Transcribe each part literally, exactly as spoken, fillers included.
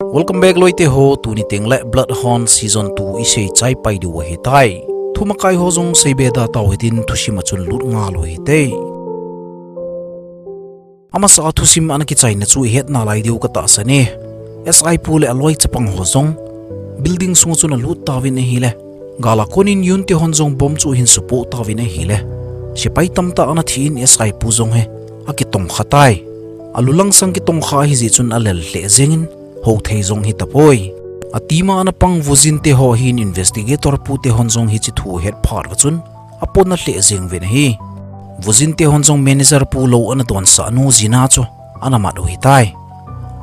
Welcome back loite ho, tuni tengle Bloodhound Season two isei chai pai diu ahitai. Thumakai ho jong seibe da tau hitin thusim a chun lut ngal u hite. Amasa a thusim ana kichaina chu ihet nalai diu katahsan e. S I pu le aloi chapang ho jong building sunga chun alut tauvin ahile, gal a konin Yun te hon jong bomb chu ahin supoh tauvin ahile, sepai tamtah ana thi in S I pu jong hi akitongkha tai. Alu langsang kitongkha ahijeh chun alel lheh jengin, houthei jong hitapoi. Atima ana pang Vujin te ho hin investigator pu te hon jong hiche thu ahet phat uva chun apona lheh jeng uvin ahi. Vujin te hon jong manager pu lou ana donsah nu Jina chu ana mat u hitai.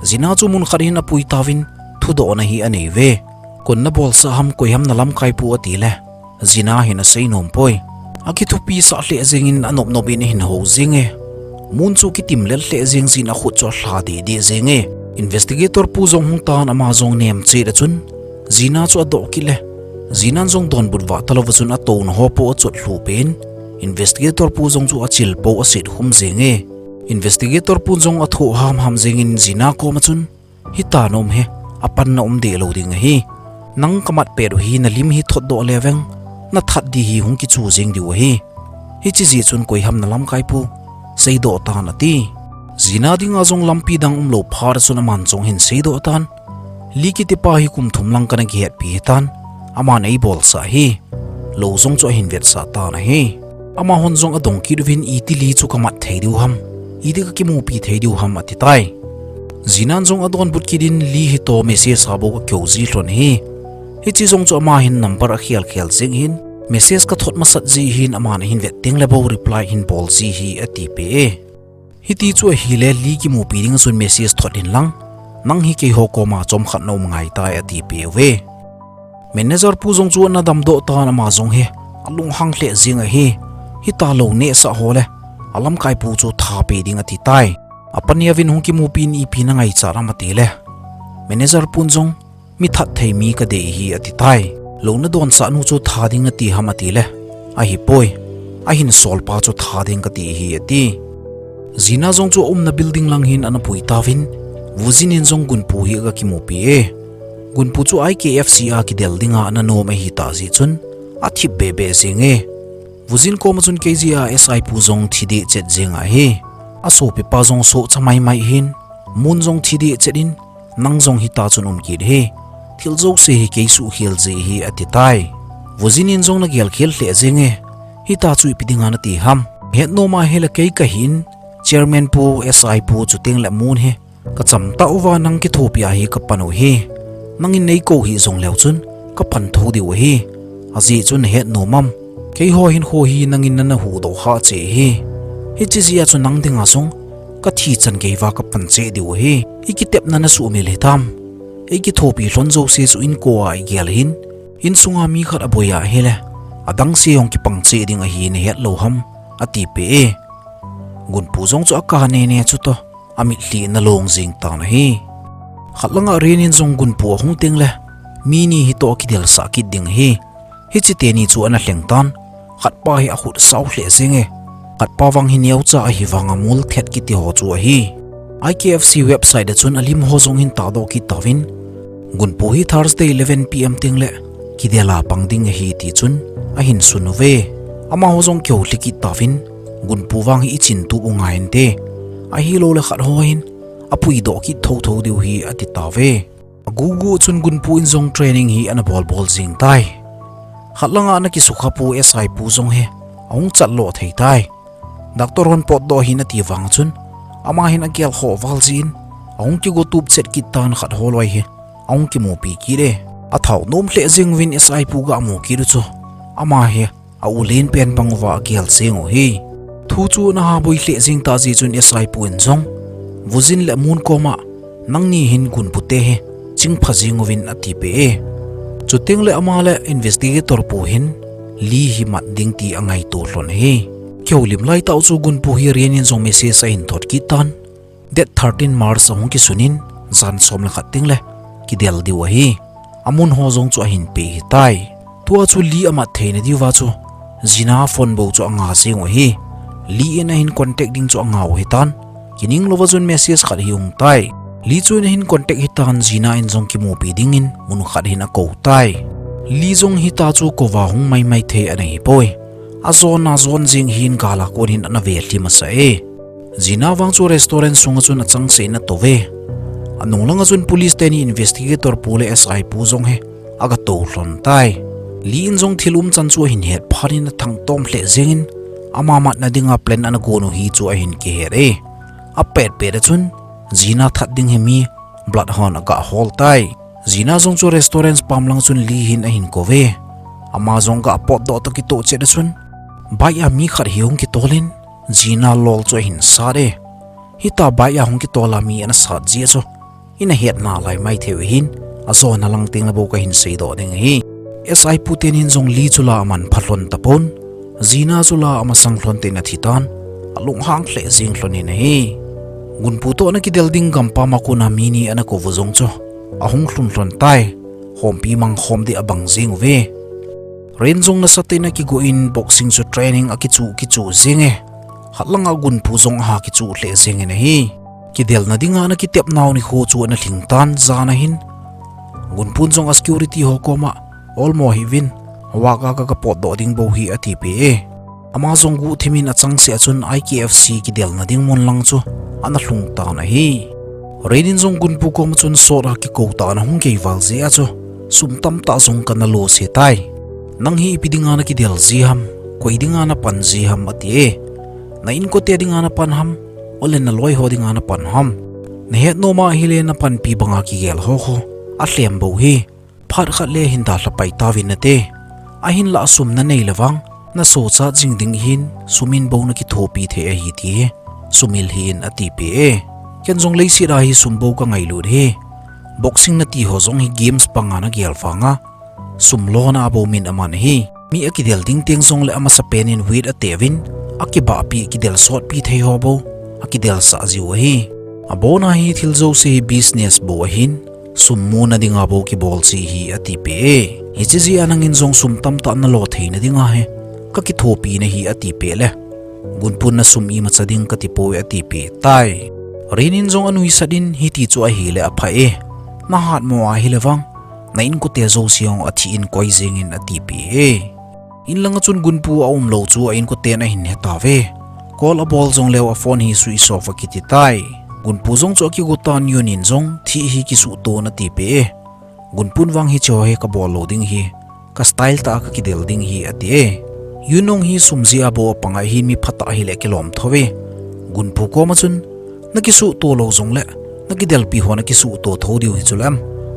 Jina chu mun khat hin apui tauvin thudohna hi anei uve. Kon nabolsah ham, koi ham nalamkai pu atile, Jina hin asei nompoi. Akithupisah lheh jengin anop nop in ahin hou jenge. Mun chu kitimlel lheh jeng jin akhut chu alha deh deh jenge. Investigator pu jong hung tan ama jong nemchet a chun Jina chu adoh kit le, Jina'n jong donbut vah talouva chun atouna ho po achot lhu pen, investigator pu jong chu achil pou aset khum jenge. Investigator pun jong athoh hamham jengin Jina koma chun, hita naum hi apanna um deh lou ding ahi. Nang kamat pet u hi nalim hi thotdoh leuveng, nathat di hi hung kichu jeng diu ahi. Hiche jeh chun koi ham nalamkai pu, seidoh tan ati. Jina dinga jong lampi dang umlou phat a chun aman jong hin seidoh tan. Li kitipa hi kum thum lang kana kihetpi hitan, aman eibolsah hi. Lou jong chu ahin vetsah tan ahi. Amahon jong adong kit uvin iti Li chu kamat thei diu ham, iti kakimupi thei diu ham atitai. Jina'n jong adonbut kit in Li hitoh message a bou akihou ji lhon ahi. Hiche jong chu ama hin number akhel khel jeng hin, message kathot masat jeh hin aman ahin vet tengle bou reply hin bol ji hi atipeh e. Hiti chu ahile Li kimupi dinga chun message thot inlang, nang hi keiho koma chomkhat naum ngaitai atipeh uve. Manager pu jong chu ana damdoh tan ama jong hi alunghang lheh jeng ahi. Hita lou nehsah ho le alamkai pu chu thapeh ding atitai. Apaneo vin hung kimupi in ipi nangaichat ham atile, manager pun jong, mi thatthei mi kadei hi atitai. Lou nadonsah nu chu tha ding nati ham atile, ahipoi, ahin solpa chu tha ding kati hi ati. Jina jong chu aumna building lang hin ana pui tauvin, Vujin in jong Gunpu hi aga kimupi e. Gunpu chu I K F C a kidel dinga ana nom ahitah jeh chun athip bebe jenge. Vujin koma chun keijeh a S I pu jong thi dehchet jeng ahi. Asopipa jong sohcha maimai hin, mun jong thi dehchet in, nang jong hita chun um kit hi. Thil jouse hi kei suhkhel jeh hi atitai. Vujin in jong nagel khel lheh jenge. Hita chu ipi dinga nati ham, hetnom ahile kei kahin, chairman pu, S I pu chutengle mun hi kachamtah uva nang kithopi a hi kapan u hi. Nangin neikou hih jongleu chun kapan thou diu ahi. Ajeh chu nahetnom am, keiho hinkho hi nangin nana huhdoh hah cheh hi. Hiche jeh a chu nang dinga jong kathi chan geiuva kapan cheh diu ahi. Ikitepna nasuhmil hitam. Eikithopi lhon jouse chu inko a igel hin, insunga mi khat aboi ahile, adangse jong kipang cheh ding ahi nahet lou ham, atipeh e. Gunpu jong chu akah nene chutoh, amitlhi in along jeng tan ahi. Khatlanga Rin in jong Gunpu ahung tengle, mi ni hitoh akidelsah kit ding ahi. Hiche teni chu ana lheng tan, khatpa hi akhut sao lheh jenge. Khatpa vang hi neocha ahivanga mul thet kiti ho chu ahi. I K F C website a chun alim ho jong hin tahdoh kit tauvin, Gunpu hi Thursday eleven P M tengle kidel a pang ding ahi tichun ahin sun uve. Amaho jong kihoulhi kit tauvin, Gunpu vang hi ichintup u ngai inte. Ahiloule khat ho hin apuidoh kit thouthou diu hi atitauve. Agugu chun Gunpu in jong training hi ana bolbol jeng tai. Khatlanga ana kisukha pu S I pu jong hi ahung chatlo thei tai. Doctor hon potdoh ahin ati vang chun, ama hin agelkhoh val jeh in ahung kigotup chet kit tan, khat ho loi hi ahung kimupi kit e. Athao nom lheh jeng uvin S I pu gamu kit u chu, ama hi a-u lenpen bang uva agel jeng u hi. Thu chu ana haboi lheh jeng tah jeh chun S I pu in jong Vujin le Mun koma, nangni hin Gunpu te hi chingpha jeng uvin atipeh e. Chutengle ama le investigator pu hin Li hi mat ding ti angaito lhon ahi. Kihoulim laitah u chu Gunpu hi Rin in jong message ahin thot kit tan, date thirteen March ahung kisun in, jan som le khat tengle kidel diu ahi. Amun ho jong chu ahin pe hitai. Tua chu Li amat theina diuva chu Jina phone bou chu anga jeng u ahi. Li in ahin contact ding chu angau hitan, kininglouva chun message khat hi ahung tai. Li chu in ahin contact hitan, Jina in jong kimupi dingin mun khat hin akou tai. Li jong hita chu kouva hung maimai thei ana hipoi. Ajon ajon jing hin gala kon hin ana ve lhi masa e. Jina vang chu restaurant sunga chun achangseh in atou ve. Anung langa chun police teni investigator pu le S I pu jong hi aga tou lhon tai. Li in jong thil umchan chu ahin het phat in athangtom lheh jengin, ama matna dinga plan ana gon u hi chu ahin kihet e. Apet pet a chun, Jina that ding hi mi bloodhound aga hol tai. Jina jong chu restaurant pam lang chun Li hin ahin kou ve. Ama jong aga potdoh toh kitoh chet a chun, bike a mi khat hi hung kitol in, Jina lol chu ahin sat e. Hita bike a hung kitol a mi ana sat jeh chu, ina het nalai maithei u hin, ajon a lang teng le bou kahin seidoh ding ahi. S I pu tenin jong Li chu la aman pha lhon tapon, Jina chu la amasang lhon tah in athi tan, alunghang lheh jeng lhon in ahi. Gunpu toh ana kidel ding gampam a kona mi ni ana kou u jong chu ahung lhun lhon tai. Khompi mang khom ding abang jeng uve. Rin jong nasatah in akigo in boxing chu training akichu kichu jeng e. Khat langa Gunpu jong aha kichu lheh jengin ahi. Kidelna dinga ana kitep nau nikho chu ana lhing tan, jan ahin Gunpun jong a security ho koma olmo hih uvin, waka ka, kapotdoh ding bou hi atipeh e. Ama jong guhthim in achangseh a chun I K F C kidelna ding mun lang chu ana lhung tan ahi. Rin in jong Gunpu koma chun sot a kikou tah ana hung kei val jeh a chu, sum tamtah jong kana lo se tai. Nang hi ipi dinga nakidel ji ham, koi dinga napan ji ham ati e. Na inkote dinga napan ham, ole naloi ho dinga napan ham. Nahet nom ahile napanpi banga kigel ho khu alhem bou hi. Phat khat le hin dalha pai tauvin nate. Ahinlah sum nanei le vang, nasochat jing ding hin, sum in bou nakithopi thei ahi ti hi sumil hih in atipeh e. Ken jong leiset a hi sum bou kangailut hi. Boxing nati ho jong hi games banga nagel vanga, sum lona a bou min aman ahi. Mi akidel ding teng jongle amasapen in weight ateuvin, akibahpi kidel sotpi thei ho bou akidelsah jiu ahi. Abona hi thil jouse hi business bou ahin, sum muna dinga bou kibol ji hi atipeh e. Hiche jeh a nangin jong sum tamtah nalo theina dinga hi kakithopi nahi atipeh le, Gunpun nasum imacha ding katipoi atipeh tai. Rin in jong anuisat in hiti chu ahile apha e. Nahatmo ahile vang, na inkote jouse jong athi in koi jengin atipeh e. In langa chun Gunpu aumlou chu a inkoten ahin hetauve. Call abol jongleu a phone hi switch off akiti tai. Gunpu jong chu akigo tan, Yun in jong thih hi kisuhto natipeh e. Gunpun vang hicheho hi kabol lou ding hi, ka style tah a kakidel ding hi ati e. Yun jong hi sum jeh a bou apang ahin mi phatah hile kilom thouve. Gunpu koma chun, nakisuhto lou jongle, nakidelpi ho nakisuhto thou diu hi chule,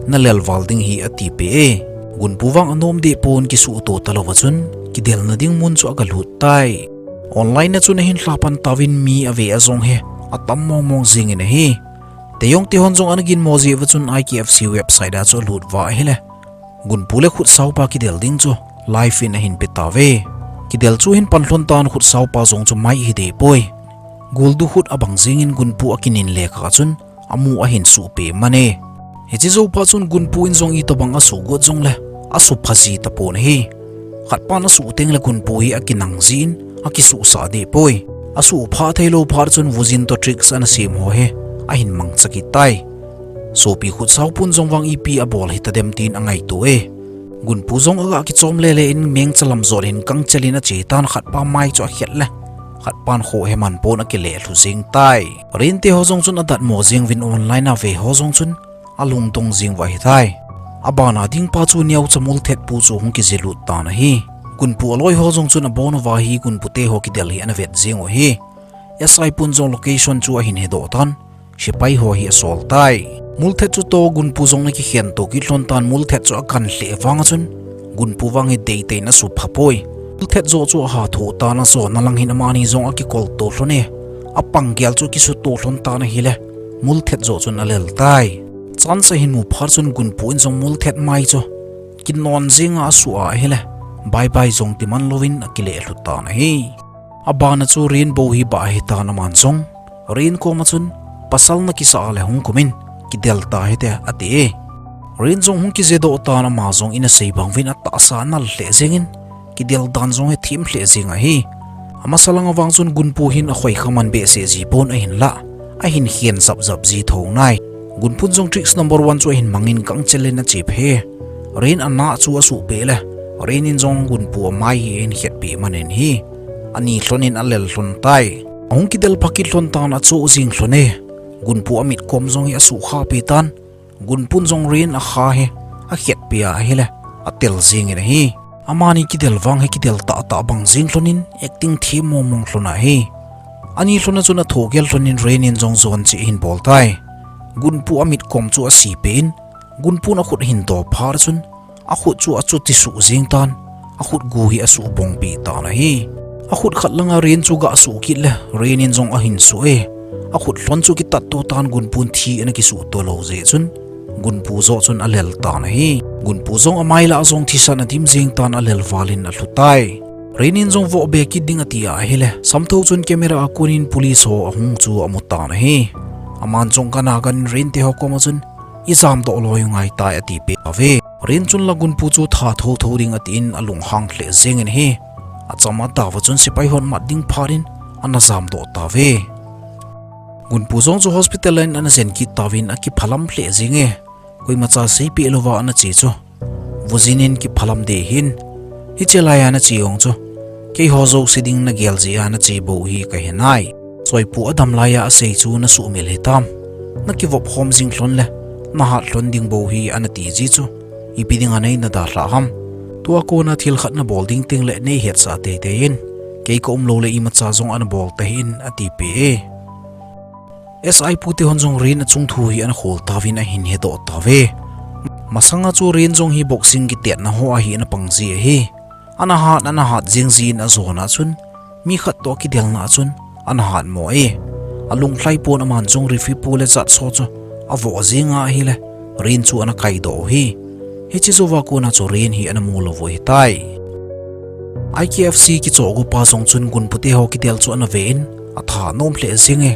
nalel val ding hi atipeh e. Gunpu vang anom deh pon kisuhto talouva chun, kidelna ding mun chu aga lut tai. Online a chun ahin lhapan tauvin mi ave a jong hi atam mongmong jengin ahi. Teyong tehon jong ana ginmo jeh uva chun I K F C website a chu alut uva ahile, Gunpu le Khutsaupa kidel ding chu live in ahin pe tauve. Kidel chu hin pan lhon tan, Khutsaopa jong chu mai hideh poi. Guldu khut abang jengin Gunpu akinin lekha chun amu ahin suhpeh man e. Hiche jou phat chun Gunpu in jong itobang asuhgot jongle, asupha ji tapon ahi. Khatpan asuh tengle Gunpu hi akinang jin, akisuhsah deh poi. Asuhphah theilou phat chun Vujin toh tricks ana sem ho hi ahin mangcha kit tai. Sopi Khutsaopun jong vang ipi abol hitadem tin angaito e. Gunpu jong aga kichom lele in mengcha lam jot hin kangchel in ache tan, khatpa mai chu akhet le, khatpan khoh hi manpon akile lhu jeng tai. Rin teho jong chun adatmo jeng uvin online a ve ho jong chun alungdong jeng uva ahitai. Abana dingpa chu neocha Multhet pu chu hung kijelut tan ahi. Gunpu aloi ho jong chun abon uva hi Gunpu teho kidel hi ana vet jeng u ahi. S I pun jong location chu ahin hedoh tan, sepai ho hi asol tai. Multhet chu toh Gunpu jong ana kikhen to kit lhon tan, Multhet chu akan lheh vanga chun Gunpu vang hi deitei in asupha poi. Multhet joh chu ahatho tan, ajona lang hin amani jong akikol to lhon e. Apang gel chu akisuto lhon tan ahile, Multhet joh chun alel tai. Chance ahin mu phat chun Gunpu in jong Multhet mai chu kinon jenga asuh a ahile, bye bye jong timan louvin akile lhu tan ahi. Abana chu Rin bou hi bah ahitan, aman jong Rin koma chun, pasal nakisah a le hung kumin, kidel ta hite ati e. Rin jong hung kijedoh tan, ama jong ina sei bang uvin atahsa anal lheh jengin, kidel dan jong hi thim lheh jeng ahi. Amasa langa vang chun Gunpu hin akhoi kha man behseh ji pon ahinlah, ahin khen japjap ji thou nai. Gunpun jong tricks number one chu ahin mangin gangchel in ache phe. Rin ana chu asuh peh le, Rin in jong Gunpu amai hi ahin khetpeh man in hi, ani lhon in alel lhon tai. Ahung kidel pha kit lhon tan achoh jing lhon e. Gunpu amit kom jong hi asukha peh tan. Gunpun jong Rin akha hi akhetpeh a ahile, atel jing in ahi. Amani kidel vang hi kidel tahtah bang jing lhon in acting them mongmong lhon ahi. Ani lhon a chun athohgel lhon in Rin in jong jon cheh ahin bol tai. Gunpu amit kom chu asipeh in, Gunpun akhut ahin do phat a chun, akhut chu achuti suh jing tan, akhut gu hi asuh bongpeh tan ahi. Akhut khat langa Rin chu gah suh kit le, Rin in jong ahin suh e. Akhut lhon chu kitat to tan Gunpun thi ana kisuh to lou jeh chun, Gunpu joh chun alel tan ahi. Gunpu jong amai lah a jong thisan adim jing tan alel val in alhu tai. Rin in jong voh be kit ding ati a ahile, samtho chun camera a kon in police ho ahung chu amu tan ahi. Aman jong gana gan in Rin te ho kom a chun, ijam doh loi u ngai tai ati peh uve. Rin chun la Gunpu chu that thotho ding atin alunghang lheh jeng in ahi. Acham a tah a chun sepai hon mat ding phat in ana jam doh tauve. Gunpu jong chu hospital a ana jen kit tauvin akiphalam lheh jeng e. Koimacha seipeh louva ana che chu vujin in kiphalam deh in. Hiche lai a nache ong chu, keiho jouse ding nagel jeh a nache bou hi kahe nai. Choipu adam lai a asei chu nasuhmil hitam. Nakivop khom jing lhon le, nahat lhon ding bou hi ana ti ji chu, ipi dinga nei nadalhah ham. Tua kona thil khat nabol ding teng le nei hetsah teitei in. Kei kaum lou le imacha jong ana bol tahih in ati peh e. S I pu te hon jong Rin achung thu hi ana khol tauvin ahin hedoh tauve. Masanga chu Rin jong hi boxing kitetna ho a hi ana pang ji ahi. Ana hat, ana hat jing jin ajon a chun, mi khat toh akidelna a chun, ana hat mo e. Alunglhai pon aman jong Rifi pu le Jatso chu avoh jing a ahile, Rin chu ana kaidoh u hi. Hiche jouva kona chu Rin hi ana mu lou u ahitai. I K F C kichoh go pa jong chun Gunpu te ho kidel chu ana ve in, atha nom lheh jeng e.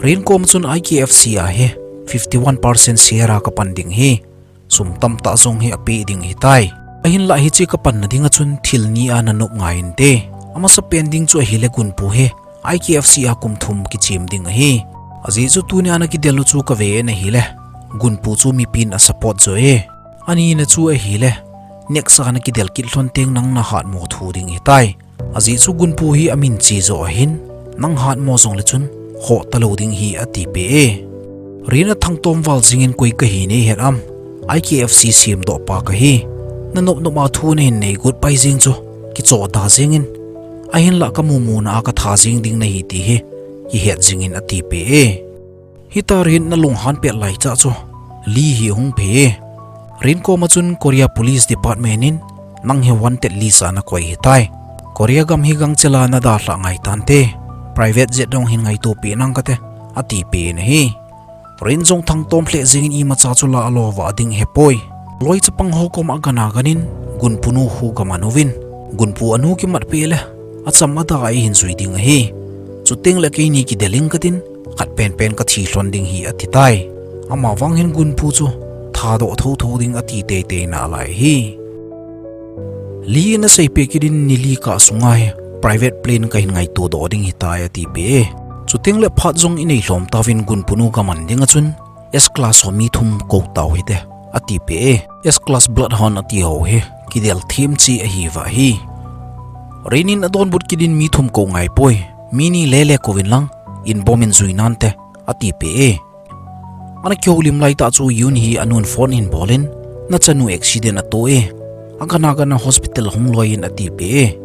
Rin kom chun I K F C a hi fifty one percent share a kapan ding hi, sum tamtah jong hi apeh ding ahitai. Ahinlah hiche kapanna dinga chun thil ni a nanop ngai inte. Amasapen ding chu ahile Gunpu hi I K F C a kum thum kichem ding ahi. Ajeh chu tunia nakidel u chu kave in ahile, Gunpu chu mipin asupport jo e. Anina chu ahile, next a nakidel kit lhon teng nang nahat mo thou ding ahitai. Ajeh chu Gunpu hi amin che jo ahin, nang hat mo jongle chun khoh talou ding hi ati peh e. Rin athangtom val jingin koi kahi neihet am. I K F C semdoh pa kahi. Nanop nop a thu nahin nei got pai jing chu, kichoh da jingin. Ahinlah kamumuna a katha jing ding nahi ti hi kihet jingin ati peh e. Hita Rin nalunghan pet lai cha chu, Lee hi ahung phe e. Rin koma chun Korea Police Department in nang hi wanted list a nakoi ahitai. Korea gam hi gangchel a nadalhah ngai tante. Private jet jong hin ngaito peh nang kate, ati peh in ahi. Rin jong thangtom lheh jingin imacha chu la alo va ding ahepoi. Loi chapang ho koma gana ganin, Gunpu nu khu gaman uvin, Gunpu anu kimat peh le, acham ada a eihin jui ding ahi. Chuteng le keini kidel ing katin, khat penpen kathi lhon ding hi ati tai. Amavang hin Gunpu chu thadoh thotho ding ati teitei nalai ahi. Lee in aseipeh kit in ni li kah sunga hi private plane kahin ngaito doh ding ahitai ati peh e. Chuteng le phat jong inei lhom tauvin Gunpu nu gaman dinga chun S class ho mi thum kou tau hite, ati peh e. S class bloodhound ati ho hi kidel them chi ahi va hi. Rin in adonbut kit in mi thum kou ngai poi, mi ni lele kouvin lang, in bom in jui nante, ati peh e. Ana kihoulim lai tah chu Yun hi anun phone ahin bol in, nachanu accident ato e. Agana gana hospital hung loi in ati peh e.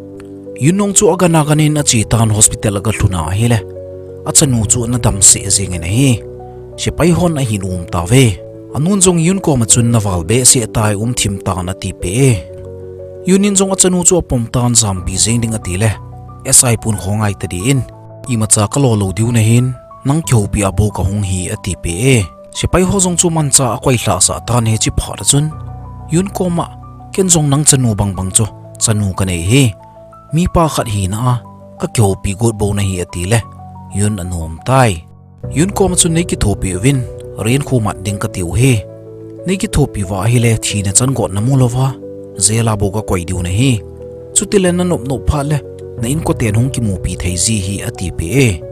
Yun jong chu agana ganin ache tan hospital aga lhun a ahile, achanu chu ana damsel jingin ahi. Sepai hon ahin um tauve. Anun jong Yun koma chun naval behseh tai um thim tan ati peh e. Yun in jong achanu chu apom tan jampi jing ding ati le, S I pun khongai tadin, imacha kalo lou diu nahin, nang kihoupi a bou kahung hi ati peh e. Sepai ho jong chu mancha akoi lhahsah tan hiche phat a chun, Yun koma, ken jong nang chanu bangbang chu chanu kanei hi. Mipa khat hina a kakihoupi got bou nahi ati le, Yun anom tai. Yun koma chun nei kithopi uvin, Rin khu mat ding kati u hi. Nei kithopi uva ahile thina chan got namu louva, jail a bou kakoi diu nahi. Chutile nanop nop phat le, na inkoten hung kimupi thei ji hi ati peh e.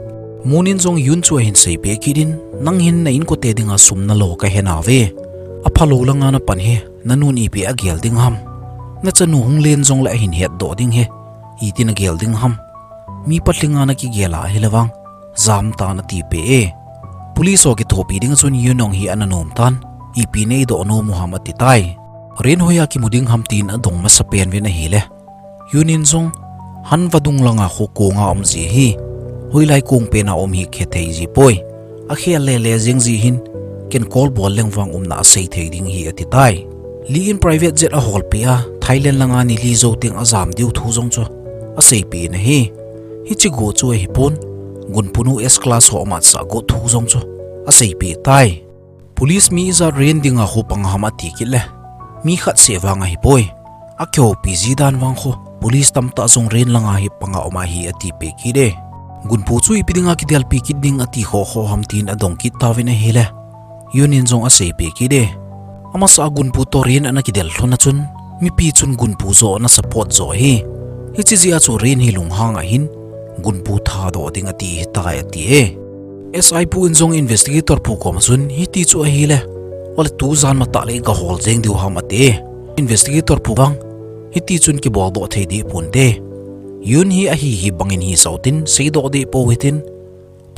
Moon in jong Yoon chu ahin seipeh kit in, nang hin na inkote dinga sum nalo kahe nauve. Aphalou langa napan hi, nanun ipi agel ding ham. Nachanu hung len jongle ahin hetdoh ding hi. Iti nagel ding ham. Mi patlinga nakigel a ahile vang, jamtan atipeh e. Police ho kithopi ding chun Yoon jong hi ana nom tan, ipi neidoh nom u ham atitai. Rin hoiya kimu ding ham tin adong masapen uvin ahile, Yoon in jong, han vadung langa kho konga um ji hi, hoilai kong pena um hi khe thei ji poi. Akhel lele jeng ji hin, ken call bol leng vang umna asei thei ding hi atitai. Lee in private jet aholpeh a, Thailand langa ni li jou teng ajam diu thu jong chu aseipeh in ahi. Hiche go chu ahipon, Gunpunu S-Class ho amatsah go thu jong chu aseipeh tai. Police mi ijat Rin dinga kho panga ham ati kit le, mi khat seh vang ahipoi. Akihoupi ji dan vang kho, police tamtah jong Rin langa hi panga um ahi atipeh kit e. Gunpu chu ipi dinga kidelpi kit ding ati khokho ham tin adong kit tauvin ahile, Yoon in jong aseipeh kit e. Amasa a Gunpu toh Rin ana kidel lhon a chun, mipi chun Gunpu joh ana support joh hi. Hiche jeh a chu Rin hi lunghang ahin, Gunpu thadoh ding ati hitai ati e. S I pu in jong investigator pu koma chun hiti chu ahile, ole tujan matah le igahol jeng diu ham ati e. Investigator pu vang, hiti chun kiboldoh thei deh ponte. Yoon hi ahi hi bangin hisah utin, seidoh deh pou hitin,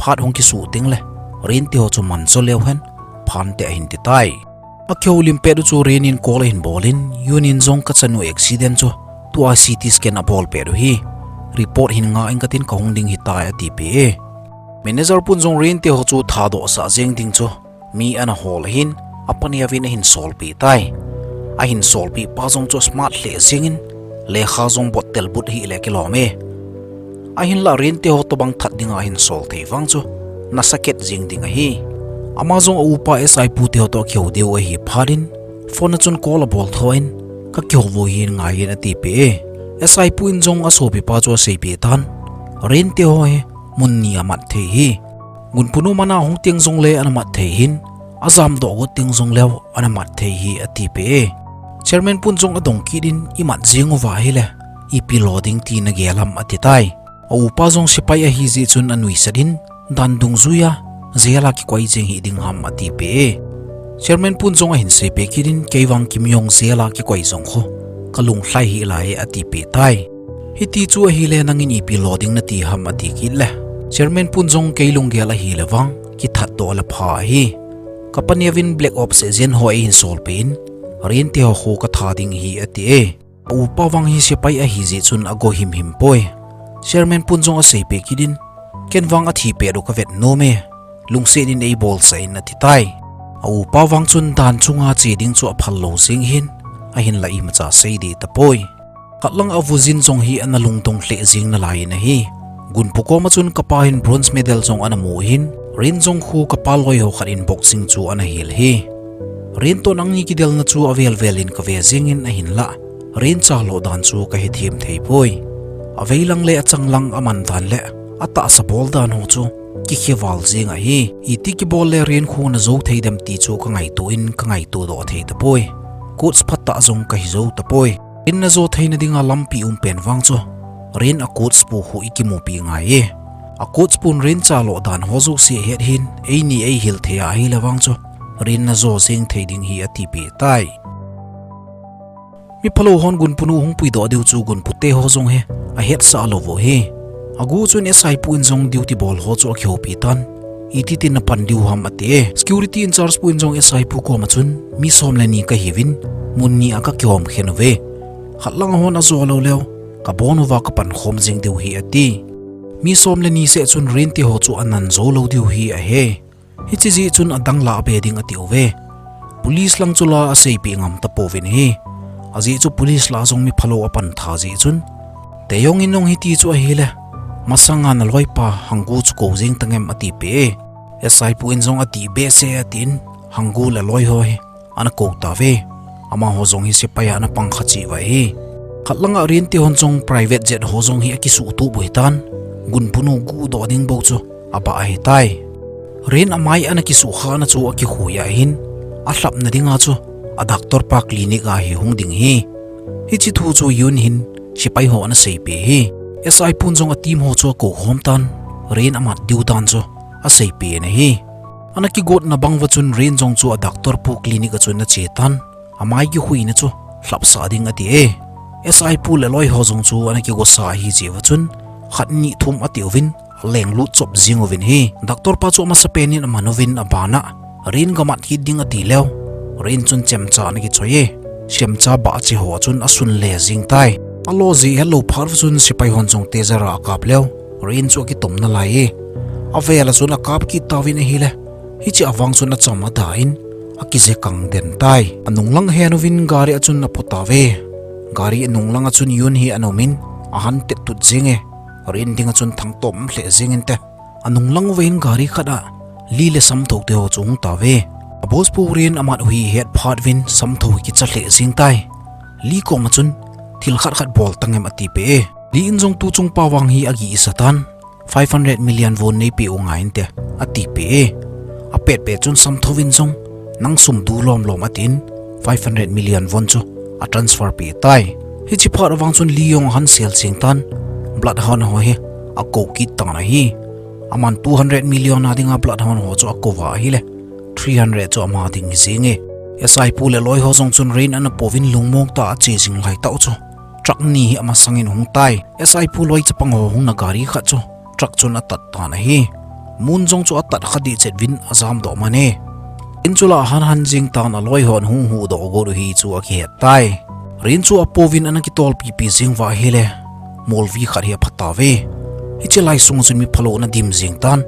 phat hung kisuh tengle, Rin teho chu manjo leu hen, phante ahin titai. Akihoulim pet u chu Rin in call ahin bol in, Yoon in jong kachanu accident chu, tua C T scan abol pet u hi, report hin nga inkatin kahung ding hitai atipeh e. Manager pun jong Rin teho chu thadohsah jeng ding chu mi ana hol ahin, apani uvin ahin solpeh tai. Ahin solpeh pa jong chu smart lheh jengin, lekha jong bottel but hile kilom e. Ahinlah Rin teho tobang that dinga ahin sol thei vang chu, nasakhet jeng ding ahi. Ama jong aupa S I pu teho toh akihou diu ahi phat in, phone a chun call abol tho in, kakihou uvo hin ngai in atipeh e. S I pu in jong asopipa chu aseipeh tan, Rin teho hi, mun ni amat thei hi. Gunpunu mana hung teng jongle ana mat thei hin, ajamdoh got teng jongleu ana mat thei hi atipeh e. Chairman pun jong adong kit in imat jeng uva ahile, ipi lo ding ti nagel ham atitai. Aupa jong sepai ahi jeh chun anuisat in, dan dungjuia, jail a kikoi jeng hih ding ham atipeh e. Chairman pun jong ahin seipeh kit in, kei vang Kim Yong jail a kikoi jong kho, kalung lhai hih lai e atipeh tai. Hiti chu ahile nangin ipi lo ding nati ham ati kit le, Chairman pun jong kei lunggel ahile vang, kithatdoh le pha ahi. Kapani uvin Black Ops agent ho eihin solpeh in, Rin teho kho katha ding ahi ati e. Aupa vang hi sepai ahi jeh chun ago himhim poi. Chairman pun jong aseipeh kit in, ken vang athi pet u kavet nom e, lungset in eibolsah in atitai. Aupa vang chun dan chunga che ding chu aphal lou jeng hin, ahinlah imacha sei deh tapoi. Khatlang a vuzin jong hi ana lungdong lheh jeng nalai in ahi. Gunpu koma chun kapa hin bronze medal jong ana mu hin, Rin jong khu kapa loiho khat in boxing chu ana hil hi. Rin toh nangni kidelna chu avel vel in kave jengin ahinlah, Rin chaloh dan chu kahethem thei poi. Aveilang le achanglang aman dan le atahsa bol dan ho chu kikheval jeng ahi. Iti kibol le Rin khu najou thei dem ti chu kangaito in kangaito doh thei tapoi. Coach phatah jong kahi jou tapoi. Rin najo theina dinga lampi um pen vang chu, Rin a coach pu khu ikimupi ngai e. A coach pun Rin chaloh dan ho jouse ahet hin, eini eihil thei ahile vang chu, Rin najo jeng thei ding hi atipeh tai. Miphalou hon Gunpunu hung puidoh diu chu Gunpu teho jong hi ahetsah lou uvo hi. Agu chun S I pu in jong duty bol ho chu akihoupi tan, iti tin napan diu ham ati e. Security in charge pu in jong S I pu koma chun, mi som le ni kahiuvin, mun ni a kakihom khen uve. Khatlang a hon ajo lou leu, kabon uva kapankhom jeng diu hi ati. Mi som le ni seh chun Rin teho chu anan jou lou diu hi ahi. Hiche jeh chun adang lah be ding ati uve. Police lang chu la aseipeh ngam tapouvin ahi. Ajeh chu police lah jong miphalou apan tha jeh chun, Taeyong in jong hiti chu ahile, masanga naloipa Hanggu chu kou jeng tangem atipeh e. S I pu in jong ati behseh atin, Hanggu le aloiho hi ana kou tauve. Amaho jong hi sepai a ana pang kha cheh uva ahi. Khatlanga Rin tehon jong private jet ho jong hi akisuhtup u ahitan, Gunpunu guhdoh ding bou chu abah ahitai. Rin amai ana kisuhkhahna chu akikhui ahin, alhapna dinga chu a doctor pa clinic a hi hung ding ahi. Hiche thu chu Yoon hin sepai ho ana seipeh ahi. S I pun jong a team ho chu akoukhom tan, Rin amat diu dan chu asei pen ahi. Ana kigotna bang uva chun Rin jong chu a doctor pu clinic a chun ache tan. Amai kikhuina chu lhapsah ding ati e. S I pu le loi ho jong chu ana kigosa ahi jeh uva chun khat ni thum ati uvin aleng lut chop jing uvin ahi. Doctor pa chu amasa pen in aman uvin abana Rin gamat kit ding ati leu, Rin chun chemcha ana kichoi e. Chemcha bah che ho chun asun le jing tai. Alo ji helou phat uva chun sepai hon jong taser a akap leu, Rin chu akitom nalai e. Avel a chun akap kit tauvin ahile, hiche avang chun acham ada in akije kang den tai. Anung lang hen uvin gari a chun apo tauve. Gari anung lang a chun Yun hi ana um in ahan tet tut jing e. Rin ding a chun thangtom lheh jing inte. Anung lang uva hin gari khat a Li le Samtho te ho chu ahung tauve. A boss pu Rin amat u hi ahet phat uvin Samtho hi kicha lheh jing tai. Li kom a chun thil khat khat bol tang em ati peh e. Li in jong tu chung pa vang hi agih sa tan. Five hundred million won nei peh u ngai inte, ati peh e. Apet pet chun Samtho in jong, nang sum du lom lom atin, five hundred million won chu a transfer peh tai. Hiche phat avang chun Li jong ahan sel jing tan, Bloodhound ho hi akou kit tan ahi. Aman two hundred million a dinga Bloodhound ho chu akou va ahile, three hundred chu ama ding hi jing e. S I pu le loi ho jong chun Rin ana pouvin lungmong tah a ache jing lai tah u chu, truck ni hi amasang in ahung tai. S I pu loi chapang ho hungna gari khat chu truck chun atat tan ahi. Moon jong chu atat kha dih chet uvin ajam doh man e. Rin chu la ahan han jing tan, aloi hon ahung huhdoh got u hi chu akihet tai. Rin chu apouvin ana kitolpi pi jing uva ahile, molvi khat hi apha tauve. Hiche lai sunga chun mi phalou ana dim jing tan.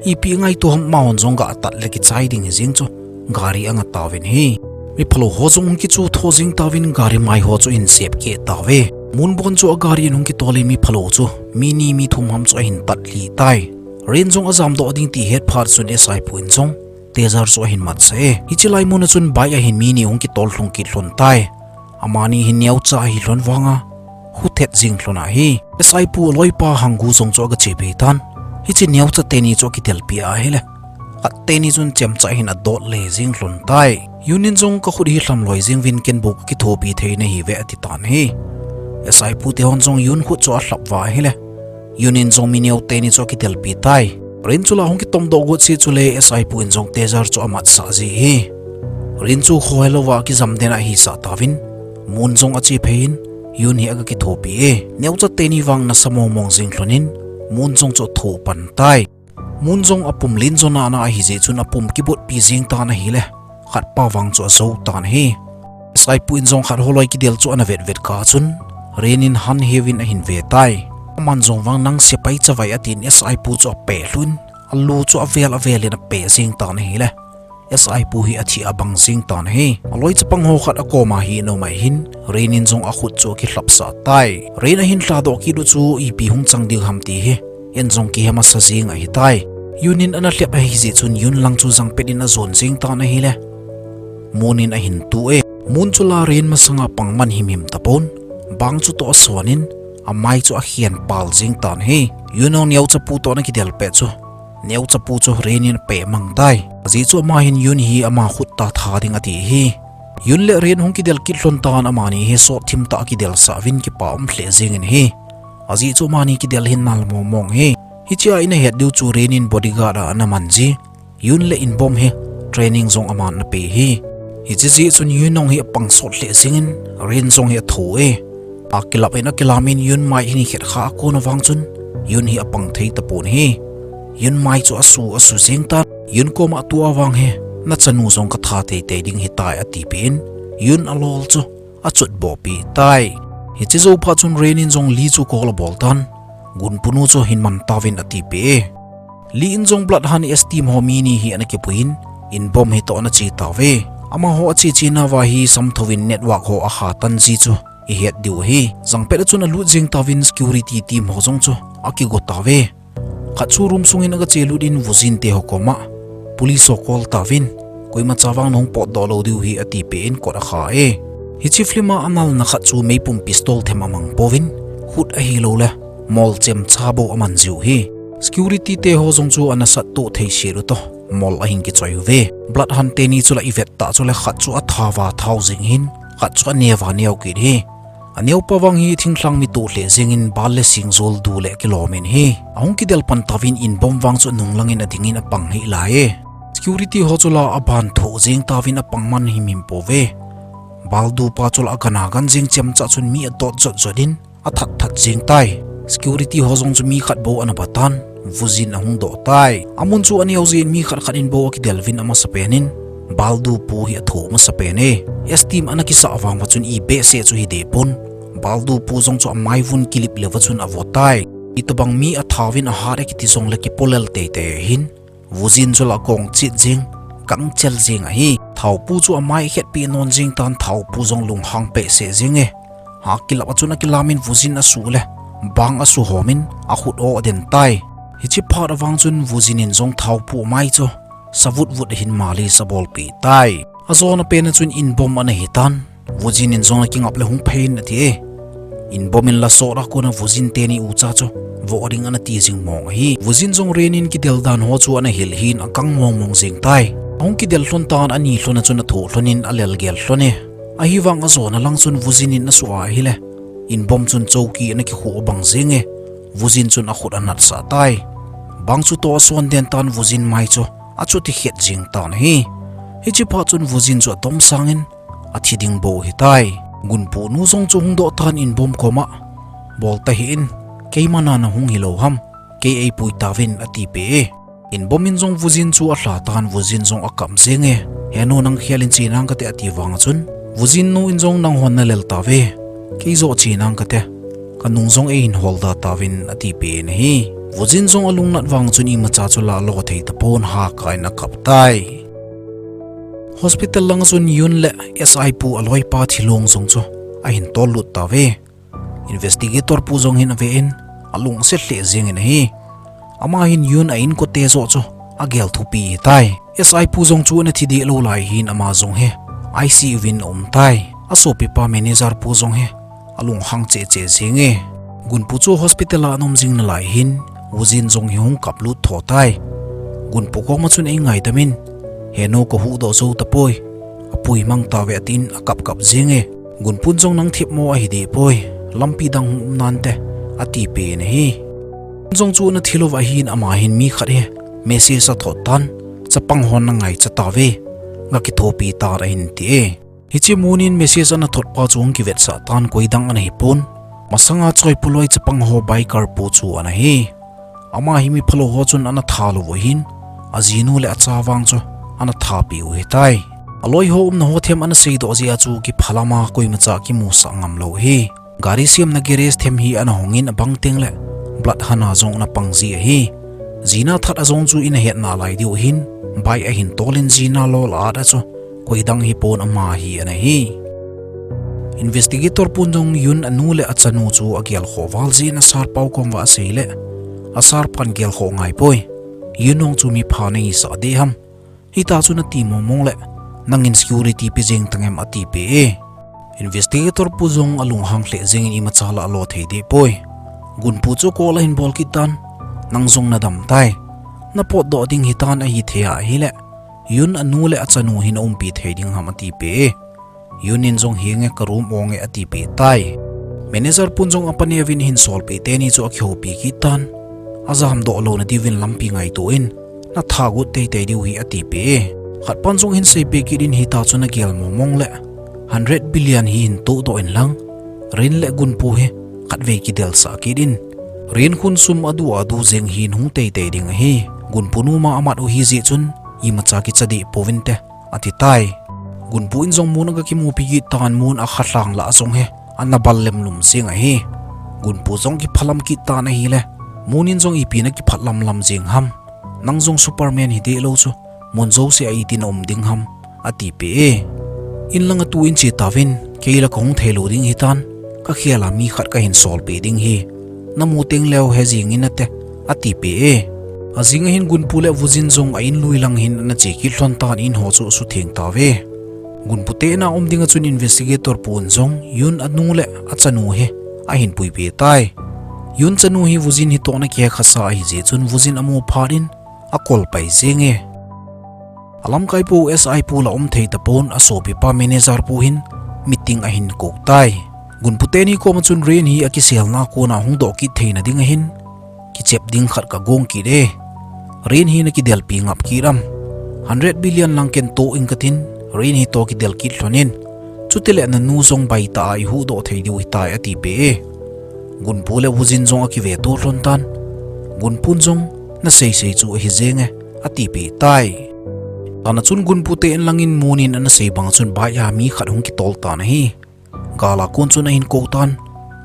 Ipi ngaito ham, amahon jong gah atat le kichai ding hi jeng chu, gari anga tauvin ahi. Mi phalou ho jong ahung kichu tho jing tauvin gari mai ho chu ahin sep keh tauve. Moon bon chu agari in ahung kitol in mi phalou chu mi ni mi thum ham chu ahin tat lih tai. Rin jong ajam doh ding ti ahet phat chun S I pu in jong taser chu ahin matsah e. Hiche lai mun a chun bike a hin mi ni ahung kitol lhung kit lhon tai. Amani hi neocha ahi lhon vanga, hu thet jing lhon ahi. S I pu aloipa Hanggu jong chu aga che phei tan. Hiche neocha teni chu akidelpi ahile, khat teni chun chemcha hin adot le jing lhon tai. Yun in jong ka khut hi lhamloi jing uvin ken bou ka kithopi thei nahi ve ati tan ahi. S I pu te hon jong Yun khut chu alhap uva ahile, Yun in jong mi neo teni chu akidelpi tai. Rin chu la ahung kitom doh got se chule S I pu in jong taser chu amatsah ji ahi. Rin chu khohe louva kijam den ahi sah tauvin, Moon jong ache phei in, Yun hi aga kithopi e. Neocha teni vang nasa mong mong jing lhon in, Moon jong chu atho pan tai. Moon jong apum len jo nana ahi jeh chun apum kibotpi jing tan ahile, khat pa vang chu ajou tan ahi. S I pu in jong khat holoi kidel chu ana vet vet kah chun, Rin in han heuvin ahin ve tai. Aman jong vang nang sepai chavai atin S I pu chu apeh lhun, alu chu avel avel in apeh jing tan ahile, S I pu hi athi abang jing tan ahi. Aloi chapang ho khat akoma hi ana um ahin, Rin in jong akhut chu akilhapsah tai. Rin ahin lhadoh kit u chu ipi hung chang ding ham ti hi, en jong kihe masa jing ahitai. Yun in ana lhep ahi jeh chun Yun lang chu jangpet in ajon jing tan ahile, Moon in ahin tu e. Moon chu la Rin masanga pang man him him tapon, bang chu toh ason in, amai chu akhen pal jing tan ahi. Yun jong neocha pu toh ana kidel pet chu, neocha pu chu Rin in apeh mang tai. Ajeh chu ama hin Yun hi ama khut tah tha ding ati ahi. Yun le Rin hung kidel kit lhon tan, amani hi sot thim tah akidelsah uvin kipa um lheh jeng in ahi. Ajeh chu amani kidel hin nal mong mong ahi. Hichea ina het diu chu Rin in bodyguard a ana man ji, Yun le Inbom hi training jong aman ana pe ahi. Hiche jeh chun Yun jong hi apang sot lheh jeng in, Rin jong hi atho e. Akilap in akilam in Yun mai hin khet kha akon avang chun, Yun hi apang thei tapon ahi. Yun mai chu asu asu jeng tan, Yun koma tua vang hi, nachanu jong katha teitei ding hitai ati peh in, Yun alol chu achotboh peh tai. Hiche jou phat chun Rin in jong Li chu call abol tan, Gunpunu chu hin man tauvin ati peh e. Li in jong Bloodhound S team ho mi ni hi ana kipui in, Inbom hi toh ana che tauve. Amaho ache che nauva hi Samtho in network ho akha tan ji chu ihet diu ahi. Jangpet a chun alut jeng tauvin security team ho jong chu akigo tauve. Khat chu room sungin aga che lut in Vujin te ho koma police ho call tauvin, koimacha vang nahung potdoh lou diu hi ati peh in kot akha e. Hiche film a analna khat chu meipum pistol them amang pouvin, khut ahiloule mol chemcha bou aman jiu ahi. Security te ho jong chu ana sattoh thei sel u toh mol ahin kichoi uve. Bloodhound teni chu la ivet tah chule khat chu atha uva thau jing ahin, khat chu aneo uva neo kit ahi. Aneopa vang hi thinglhang mi toh lheh jengin bal le sing jol du le kilom in ahi. Ahung kidel pan tauvin Inbom vang chu nung langin adingin apang hih laiye. Security ho chu la aban thoh jeng tauvin apang man himhim pouve. Bal dupa chu la agan agan jeng chemcha chun mi adot jot jot in athat that jeng tai. Security ho jong chu mi khat bou ana batan, Vujin ahung doh tai. Amun chu aneo jeh in mi khat khat in bou akidel uvin amasapen in bal dupu hi athoh masapen e. Esteem ana kisah vang uva chun ibehseh chu hideh pon. Bal dupu jong chu amai vun kilip leuva chun avo tai. Itobang mi athauvin ahat e kiti jongle kipolel teitei ahin, Vujin chu la kong chit jeng, kangchel jeng ahi. Thaupu chu amai akhetpeh non jeng tan, thaupu jong lunghang behseh jeng e. Ha kilap a chun akilamin Vujin asuh le bang asuhom in akhut o aden tai. Hiche phat avang chun Vujin in jong thaupu mai chu savut vut ahin mali sabolpeh tai. Ajona pen a chun Inbom ana hitan, Vujin in jong akingap le hung phei in ati e. Inbom in la sot a kona Vujin teni ucha chu voh ding ana ti jing mong ahi. Vujin jong Ren in kidel dan ho chu ana hil hin akang mong mong jeng tai. Ahung kidel lhon tan ani lhon a chun athoh lhon in alel gel lhon e. Ahivang ajona lang chun Vujin in asuh a ahile, Inbom chun chouki ana kikhuh abang jeng e. Vujin chun akhut anatsah tai. Bang chu toh ason den tan Vujin mai chu achuti khet jeng tan ahi. Hiche phat chun Vujin chu atom sangin athi ding bou ahitai. Gunpu nu jong chu hung doh tan Inbom koma, bol tahih in, keima na nahung hilou ham, kei eipui tauvin atipeh e. Inbom in jong Vujin chu alha tan Vujin jong akap jeng e. Henu nang khel in che nang kate ati vang a chun, Vujin nu in jong nanghon nalel tauve, kei joh che nang kate, kanung jong eihin holda tauvin atipeh in ahi. Vujin jong alungnat vang chun imacha chu la alo thei tapon, haka in akap tai. Hospital lang chun Yun le S I pu aloipa thilong jong chu ahin tollut tauve. Investigator pu jong hin ave in alungset lheh jeng in ahi. Ama hin Yun a inkote joh chu agel thupi tai. S I pu jong chu ana thi deh lou lai hin ama jong hi I C U vin aum tai. Asopipa manager pu jong hi alunghang cheh cheh jeng e. Gunpu chu hospital a ana um jing nalai hin Vujin jong hi hung kaplut tho tai. Gunpu koma chun eingaidam in, henu kahuhdoh jou tapoi, apui mang tauve atin akap kap jeng e. Gunpun jong nang themmo ahideh poi, lampi dang hung um nante, atipeh in ahi. Jong chu ana thi louva hin ama hin mi khat hi message athot tan, chapang hon nangaicha tauve, gakithopi tan ahin ti e. Hiche mun in message ana thotpa chu hung kivetsah tan, koidang ana hipon, masanga Choipuloi chapang ho biker pu chu ana hi. Ama hi mi phalou ho chun ana thalou u ahin, ajinu le acha vang chu ana thapeh u ahitai. Aloi ho umna ho them ana seidoh jeh a chu kiphalam a koimacha kimusah ngam lou ahi. Gari semna garage them hi ana hongin abang tengle bloodhound a jong ana pang ji ahi. Jina that a jong chu ina het nalai diu ahin, bike ahin tolin jina lol a at a chu koidang hipon ama hi ana hi. Investigator pun jong Yun anu le achanu chu agelkhoh val jeh in a sir pau kom uva asei le, a sir pan gelkhoh ngaipoi. Yun jong chu mipha nahisah deh ham, hita chu nati mong mong le, nangin security pe jeng tangem atipeh e. Investigator pu jong alunghang lheh jengin imacha la alo thei deh poi. Gunpu chu call ahin bol kit tan, nang jong nadam tai, napotdoh ding hitan ahithei a ahile, Yun anu le achanu hin aumpi thei ding ham atipeh e. Yun in jong henge ka room onge atipeh tai. Manager pun jong apa neuvin ahin solpeh teni chu akihoupi kit tan, ajamdoh louna diuvin lampi ngaito in, nathagot teitei diu hi atipeh e. Khatpan jong ahin seipeh kit in hita chu nagel mong mong le, hundred billion hi hin tohdoh inlang, Ren le Gunpu hi khatvei kidelsah kit in, Ren khun sum adu adu jeng hin hung teitei ding ahi. Gunpu numa amat u hijeh chun imacha kicha deh pouvinte, atitai. Gunpu in jong mun agakimupi kit tan, mun akhalhang lah jong hi ana bal lemlum jeng ahi. Gunpu jong kiphalam kit tan ahile, mun in jong ipi nakiphat lamlam jeng ham, nang jong Superman hideh lou chu, mun jouse a iti naum ding ham, atipeh e. Inlanga tu in che tauvin, kei la kahung theilou ding hitan, kakhel a mi khat kahin solpeh ding hi, namu tengleu he jengin ate, atipeh e. Ajing ahin Gunpu le Vujin jong a in lui lang hin ana che kit lhon tan, in ho chu asutheng tauve. Gunpu te in a um dinga chun investigator pun jong Yun anu le achanu hi ahin puipeh tai. Yun chanu hi Vujin hitoh ana kihekhasa ahijeh chun Vujin amu phat in akolpai jeng e. Alamkai pu S I pu la um thei tapon, asopipa manager pu hin meeting ahin kou tai. Gunpu teni koma chun Rin hi akiselna kona hung doh kit theina ding ahin, kichep ding khat kagong kit e. Rin hi nakidelpi ngap kit am? Hundred billion lang ken toh ing katin, Rin hi toh kidel kit lhonin. Chutileh nanu jong baitah a ihuhdoh thei diu hitai, atipeh e. Gunpu le Wujin jong akiveto lhon tan. Gunpun jong, naseisei chu ahi jenge, atipeh tai. Tana chun Gunpu te inlangin munin anasei bang chun baiha mi khat hung kitol tan ahi. Gala kon chun ahin kou tan.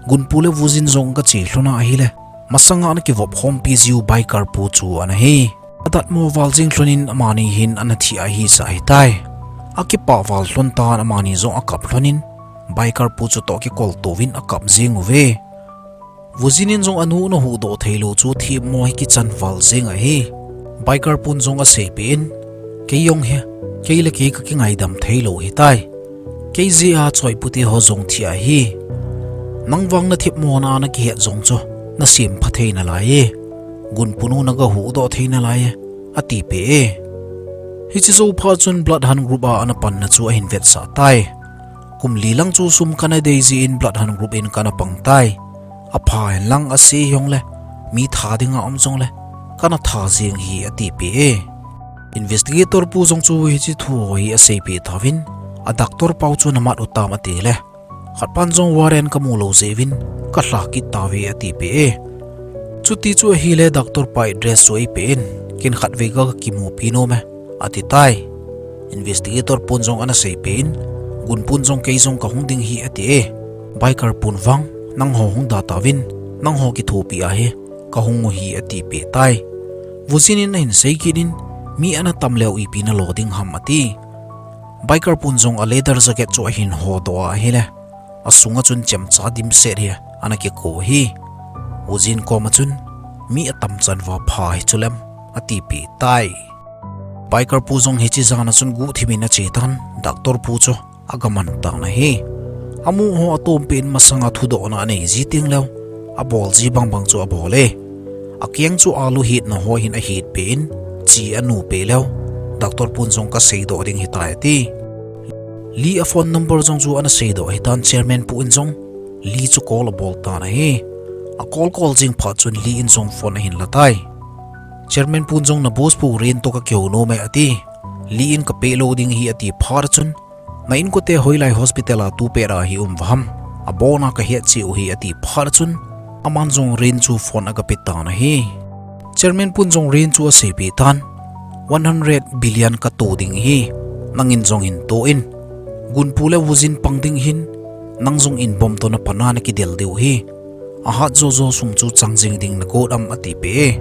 Gunpu le Wujin jong agache lhona ahile, masanga anakivop khompi jiu biker pu chu anahi. Adatmo val jing lhonin amani hin anathi ahi sa ahitai. Akipah val lhon tan amani jong akap lhonin, biker pu chutoh kikol touvin akap jing uve. Wujin in jong anu nahuhdoh theilou chu themmo hi kichan val jeng ahi. Biker pun jong aseipeh in, kei jong hi, kei le kei kakingaidam theilou hitai. Kei jeh a choipute ho jong thi ahi. Nang vang nathemmona nakihet jong chu, nasempha thei nalai e. Gunpunu nagahuhdoh thei nalai e, atipeh e. Hiche jou phat chun Bloodhound Group a anapanna chu ahin vetsah tai. Kum li lang chu sum kanadei jeh in Bloodhound Group in kanapang tai. Apha henlang ase hijongle, mi tha dinga um jongle, kanatha jeng hi atipeh e. Investigator pu jong chu hiche thu ho hi aseipeh tauvin, a doctor pau chu namat utam atile, khatpan jong warrant kamu lou jeh uvin, kalha kit tauve atipeh e. Chuti chu ahile doctor pa address chu eipeh in, ken khatvei ga kakimupi nome, atitai. Investigator pun jong anaseipeh in, Gunpun jong kei jong kahung ding hi ati e. Biker pun vang, nangho hung da tauvin, nangho kithopi ahi, kahung u hi atipeh tai. Wujin in ahin sei kit in, mi anatam leu ipi nalo ding ham ati. Biker pun jong a leather jacket chu ahin hodoh a ahile, asunga chun chemcha dimset hi anakiko hi. Wujin koma chun, mi atam chan uva pha hi chulem, atipeh tai. Biker pu jong hiche jana chun guhthim in ache tan, doctor pu chu agaman tan ahi. Amu ho atompeh in masanga thudohna anei ji tengleu, abol ji bangbang chu abol e. Akeng chu alu hetna ho hin ahetpeh in, chi anupeh leu, doctor pun jong kaseidoh ding hitai ati. Li a phone number jong chu anaseidoh hitan, chairman pu in jong Li chu call abol tan ahi. A call call jing phat chun Li in jong phone ahin latai. Chairman pun jong na boss pu Rin toh kakihou nome ati. Li in kapeh lou ding hi ati phat chun, na inkote hoilai hospital a tupet a hi um uham, abona kahet cheh u hi ati phat chun, aman jong Rin chu phone agape tan ahi. Chairman pun jong Rin chu aseipeh tan, one hundred billion kato ding hi, nangin jong hin to in, Gunpu le Wujin pang ding hin, nang jong in bom toh napan a nakidel diu hi. Ahat jojo sum chu chang jing ding nagot am atipeh e.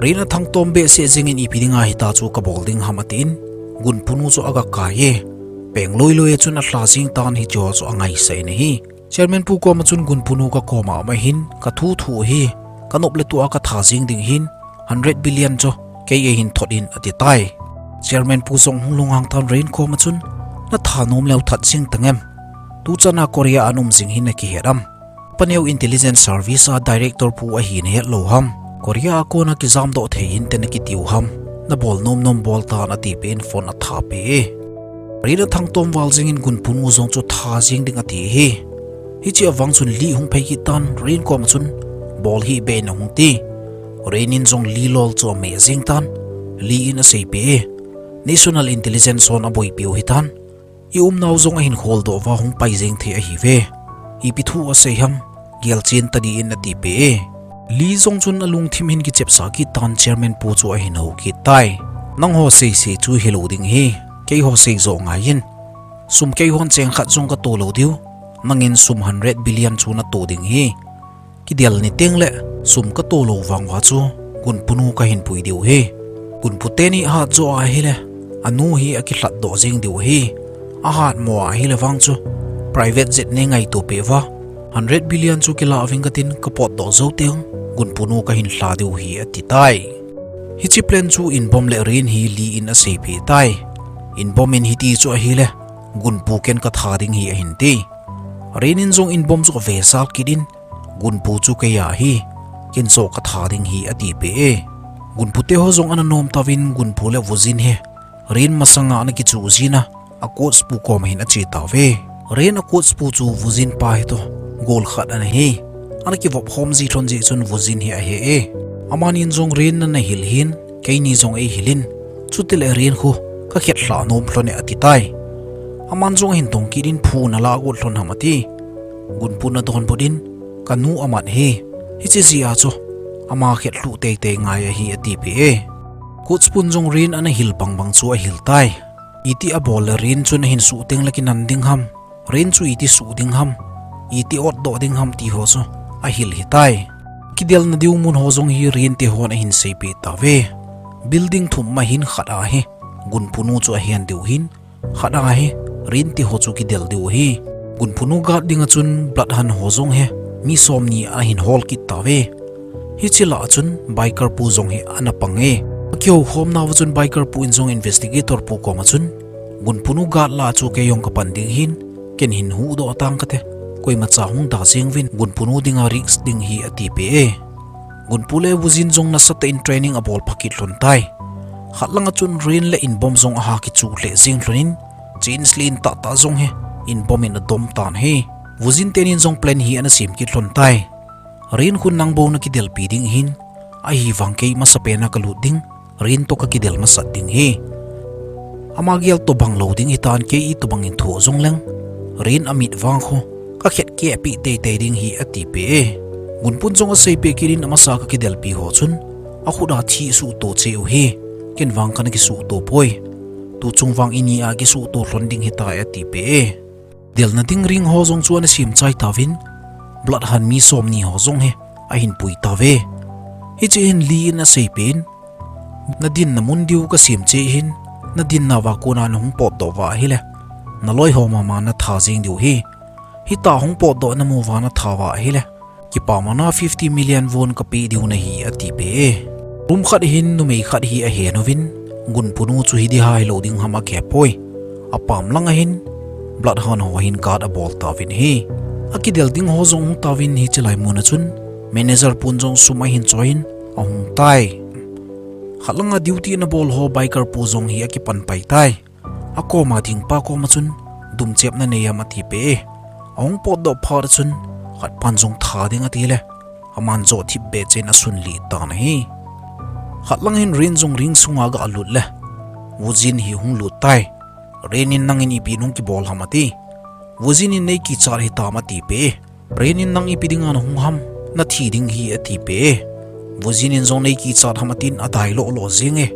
Rin athangtom behseh jengin ipi dinga hita chu kabol ding ham atin, Gunpunu chu agakai e. Peng loiloi a chun alha jing tan hicheho chu angaisah in ahi. Chairman pu koma chun Gunpunu kakoma um ahin, kathu thu ahi, kanop le tuh a katha jing ding hin, hundred billion chu kei ahin thot in atitai. Chairman pu jong hung lunghang tan Rin koma chun, natha nom leu that jing tangem? Tuchan a Korea a naum jing hi nakihet am? Paneo intelligence service a director pu ahi nahet lou ham? Korea a kona kijamdoh thei hinte nakitiu ham? Nabol nom nom bol tan atipeh in phone athapeh e. Rin athangtom val jengin Gunpunu jong chu tha jing ding ati hi. Hiche avang chun Li hung phei kit tan, Rin koma chun, bol hih beh in ahung ti. Rin in jong Li lol chu ameh jeng tan, Li in aseipeh e. National Intelligence hon aboipiu hitan, i umnau jong ahin kholdoh uva hung pai jeng thei ahiuve. Ipi thu asei ham, gelchen tadin atipeh e. Li jong chun alungthim hin kichepsah kit tan, chairman pu chu ahin hou kit tai. Nangho seisei chu hilou ding hi, keiho seijoh ngaiyin. Sum keihon cheng khat jong kato lou diu, nangin sum hundred billion chu nato ding hi. Kidel ni tengle, sum kato lou vang uva chu, Gunpunu kahin pui diu hi. Gunpu teni ahat joh ahile, anu hi akilhatdoh jeng diu hi. Ahatmo ahile vang chu, private jet nei ngaito peh uva, hundred billion chu kilah uving katin kapotdoh jou teng, Gunpunu kahin lha diu hi atitai. Hiche plan chu Inbom le Rin hi Li in aseipeh tai. Inbom in hiti chu ahile, Gunpu ken katha ding hi ahin ti. Rin in jong Inbom chu avejal kit in, Gunpu chu keiya ahi, ken joh katha ding hi atipeh e. Gunpu teho jong ana nom tauvin Gunpu le Wujin hi Rin masanga ana kichuh jin a, a coach pu koma hin ache tauve. Rin a coach pu chu Wujin pa hitoh Goal khat ana hi. Ana kivop khom ji lhon jeh chun Vujin hi ahe e. Amanin jong Rin ana hil hin, keini jong eihil in, chutile Rin khu kakhet lha nom lhon e ati tai. Aman jong ahin dong kit in, phu nalah got lhon ham ati. Gunpun adonbut in, kanu amat hi. Hiche jeh a chu ama khet lhuh teitei ngai ahi atipeh e. Coach pun jong Rin ana hil bangbang chu ahil tai. Iti abol le Rin chun ahin suh teng le kinan ding ham. Rin chu iti suh ding ham. Iti otdoh ding ham ti ho chu ahil hitai. Kidelna diu mun ho jong hi Rin te hon ahin seipeh tauve. Building thum ma hin khat a hi Gunpunu chu ahen diu hin, khat a hi Rin te ho chu kidel diu ahi. Gunpunu guard dinga chun Bloodhound ho jong hi mi somni ahin hol kit tauve. Hiche lah a chun Biker pu jong hi ana pang e. Akihoukhom nauva chun Biker pu in jong Investigator pu koma chun, Gunpunu guard lah a chu kei jong kapan ding hin, ken hin huhdoh tang kate, koimacha hung da jeng uvin, Gunpunu dinga risk ding hi atipeh e. Gunpu le Vujin jong nasatah in training abol pha kit lhon tai. Khat langa chun Rin le Inbom jong aha kichuh lheh jeng lhon in, chance len tahtah jong hi Inbom in adom tan ahi. Vujin tenin jong plan hi ana sem kit lhon tai. Rin khun nang bou nakidelpi ding hin, ahivang kei masapen a kalut ding, Rin toh kakidel masat ding hi. Ama gel tobang lou ding hitan, kei itobang in thoh jong leng, Rin amit vang khu kakhet kehpeh teitei ding hi atipeh e. Gunpun jong aseipeh kit in, amasa kakidelpi ho chun akhut a thi suhto cheh u hi. Ken vang kana kisuhto poi. Tuchung vang ini a kisuhto lhon ding hitai atipeh e. Delna ding ring ho jong chu ana sem chai tauvin, Bloodhound mi somni ho jong hi ahin pui tauve. Hiche hin Lee in aseipeh in, nadinna mun diu kasem cheh hin, nadinnauva kona nahung potdoh uva ahile, naloi ho mama natha jeng diu hi. Hitah hung potdoh namu uva natha uva ahile, kipamana fifty million won kapeh diu nahi atipeh e. Room khat hin numei khat hi ahen uvin, Gunpunu chu hi diha hilou ding ham akihepoi. Apam langa hin Bloodhound ho hin guard abol tauvin ahi. Akidel ding ho jong hung tauvin, hiche lai muna chun manager pun jong sum ahin choiyin ahung tai. Khat langa duty anabol ho Biker pu jong hi akipan pai tai. Akoma dingpa koma chun, dumchepna nei am atipeh e. Ahung potdoh phat a chun, khatpan jong tha ding atile, aman joh thipbeh chen asunlih tan ahi. Khat lang hin Rin jong ring sunga aga lut le, Vujin hi hung lut tai. Rin in nangin ipi nahung kibol ham ati. Vujin in neikichat hitam atipeh e. Rin in nang ipi dinga nahung ham, nathi ding hi atipeh e. Vujin in jong neikichat ham atin adai lolo jeng e.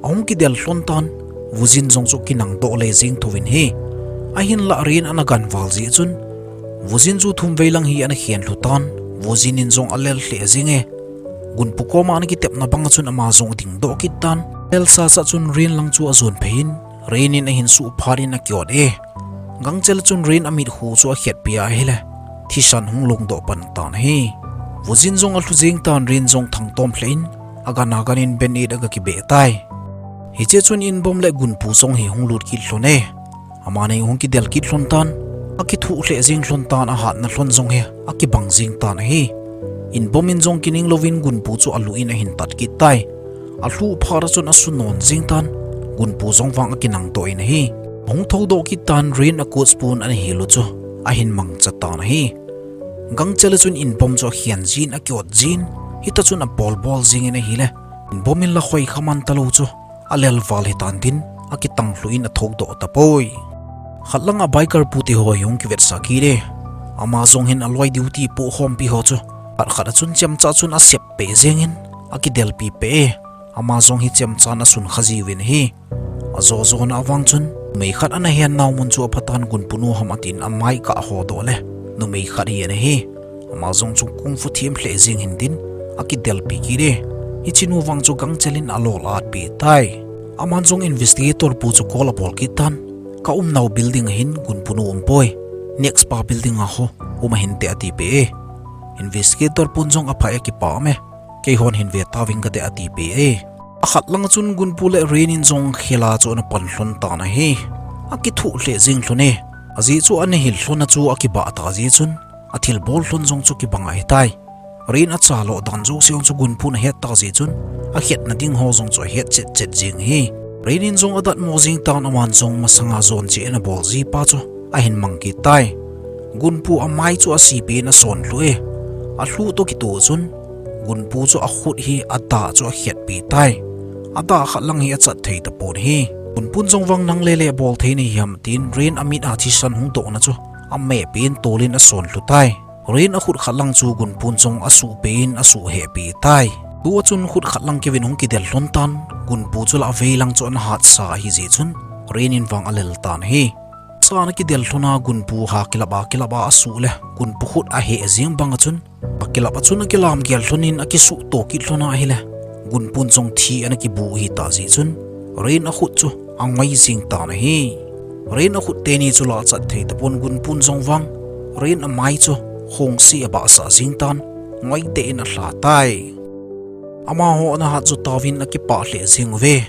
Ahung kidel lhon tan, Vujin jong chu kinangdoh le jeng thouvin ahi. Ahinlah Rin ana ganval jeh chun, Vujin chu thumvei lang hi ana khen lhu tan, Vujin in jong alel lheh jeng e. Gunpu koma ana kitepna banga chun ama jong adingdoh kit tan. Lel sasa chun Rin lang chu ajon phei in, Rin in ahin suh phat in akiot e. Gangchel chun Rin amit khu chu akhetpi ahile, thisan hung lungdoh pan tan ahi. Vujin jong alhu jeng tan, Rin jong thangtom lheh in, agan agan in band-aid aga kibeh tai. Hiche chun Inbom le Gunpu jong hi hung lut kit lhon e. Amani hung kidel kit lhon tan, akithuh lheh jeng lhon tan, ahatna lhon jong hi akibang jeng tan ahi. Inbom in jong kining louvin Gunpu chu alu in ahin tat kit tai. Alhuh phat a chun asu non jeng tan, Gunpu jong vang akinangdoh in ahi. Ahung thoudoh kit tan, Rin a coach pun ana hil u chu ahin mangcha tan ahi. Gangchel a chun Inbom chu akhen jin, akiot jin, hitah chun abolbol jeng in ahile, Inbom in la khoi kha man talou chu alel val hitan tin, akitang lhu in athoudoh tapoi. Khat langa Biker pu te ho hi hung kivetsah kit e. Ama jong hin aloi duty pohkhompi ho chu khat khat a chun chemcha chun asep peh jeng in, akidelpi peh e. Ama jong hi chemchan asun kha jiuvin ahi. Ajo jona avang chun, numei khat ana hen nau mun chu apha tan, Gunpunu ham atin amai akhodoh le, numei khat hi ana hi. Ama jong chu kung fu them lheh jeng hin tin, akidelpi kit e. Hichenu vang chu Gangchel in alol atpeh tai. Aman jong investigator pu chu call abol kit tan, ka umnau building a hin Gunpunu umpoi. Next pa building a ho um ahinte atipeh e. Investigator pun jong aphai akipah me. Keihon hin ve tauving kate atipeh e. Akhat langa chun Gunpu le Rin in jong khela chu ana pan lhon tan ahi. Akithuh lheh jeng lhon e. Ajeh chu ana hil lhon a chu akibah ta jeh chun, athilbol lhon jong chu kibang ahitai. Rin achalo dan jouse jong chu Gunpun ahet ta jeh chun, akhetna ding ho jong chu ahet chet chet jeng ahi. Rin in jong adatmo jeng tan, aman jong masanga jon cheh ana bol jipa chu ahin mang kit tai. Gunpu amai chu asepin asonlhu e. Alhu toh kitoh chun Gunpu chu akhut hi adah chu akhetpi tai. Adah khat lang hi achat thei tapon hi. Gunpun jong vang nang lele bol thei nahi ham tin Rin amit a thisan hung dohna chu amehpin tolin asonlhu tai. Rin akhut khat lang chu Gunpun jong asuhpin asuhhehpi tai. Tua chun khut khat lang keuvin hung kidel lhon tan, Gunpu chu la vei lang chu ana hatsa ahi jeh chun Rin in vang alel tan ahi. Sa ana kidel lhon a Gunpu ha kilap a kilap a asuh le Gunpu khut aheh jeng bang a chun, akilap a chun akilam gel lhon in akisuh to kit lhon a ahile Gunpun jong thi ana kibu hita jeh chun Rin akhut chu angoi jeng tan ahi. Rin akhut teni chu la achat thei tapon Gunpun jong vang Rin amai chu khongse abahsah jeng tan ngoi tah in alha tai. Amaho ana hat jo tauvin akipah lheh jeng uve.